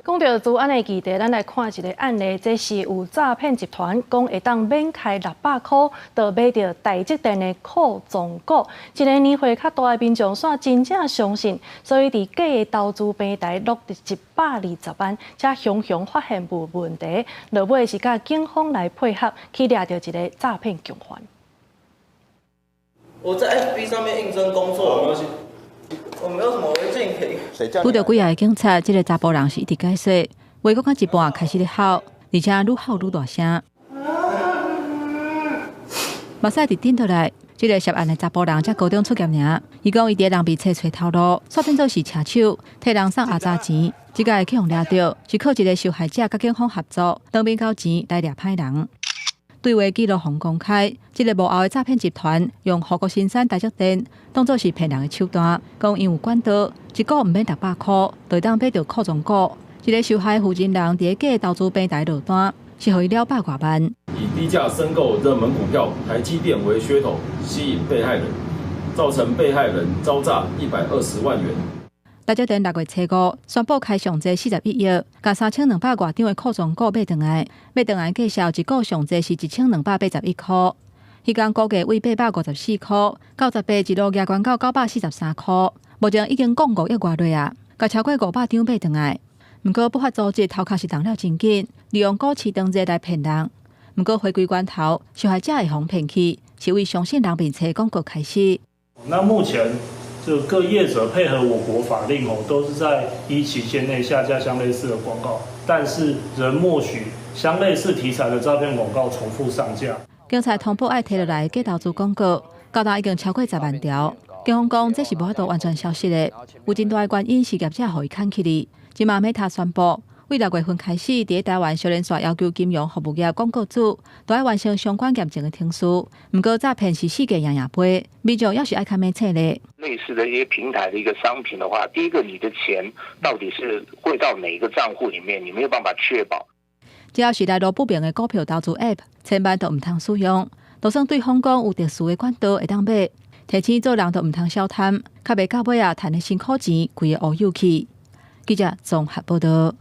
講到資安的議題，咱來看一个案例，這是有詐騙集團講會當免開600箍，就買著台積電的庫藏股。一个年歲較大的民眾煞真正相信，所以佇假的投資平台落入120萬，才雄雄發現無問題。落尾是佮警方來配合，去掠著一个詐騙共犯。我在 FB 上面應徵工作，我沒有什麼違禁品。拄著幾个警察，這个查埔人是一直解說，話講到一半開始咧哭，而且愈哭愈大聲，目屎直滴落來。這个涉案的查埔人才高中畢業爾，伊講伊佇人面冊揣頭路，煞變做是車手，替人送阿雜錢，這擺會去予掠著，是靠一个受害者佮警方合作，當面交錢來掠歹人。對話記錄予公開，這个幕後的詐騙集團用護國神山台積電當做是騙人的手段，講𪜶有管道，一股毋免600箍，就會當買著庫藏股。這个受害負責人佇假投資平台落單，是予伊了百外萬。以低價申購熱門股票台積電為噱頭，吸引被害人，造成被害人遭詐120萬元。台積電6月初五宣布開上濟41億，共3200外張的庫藏股買轉來，買轉來價數一股上濟是1281箍。彼工股價為854箍，九十八一路額懸到943箍，目前已經降5億外落啊，共超過500張買轉來。毋過不法組織頭殼是動了真緊，利用股市當熱來騙人。毋過回歸源頭，受害者會予騙去，是為相信人面冊廣告開始。那目前就各業者配合我國法令哦，都是在依期限內下架相類似的廣告，但是仍默許相類似題材的詐騙廣告重複上架。警察通報愛提落來假投資廣告，到今已經超過10萬條。警方講這是無法度完全消失的，有真大的原因是業者予伊崁起去。這馬 Meta 宣布，為6月份開始，佇台灣小連續要求金融服務業廣告主都愛完成相關驗證的程序。毋過詐騙是世界樣樣飛，民眾猶是愛較明醒咧。類似的一些平台的一個商品的話，第一個你的錢到底是匯到哪一個賬戶裡面，你沒有辦法確保。只要是來路不明的股票投資 App，千萬都毋通使用。就算對方講有特殊的管道會當買，提醒做人都毋通小貪，較袂到尾啊，趁的辛苦錢規个烏有去。記者綜合報道。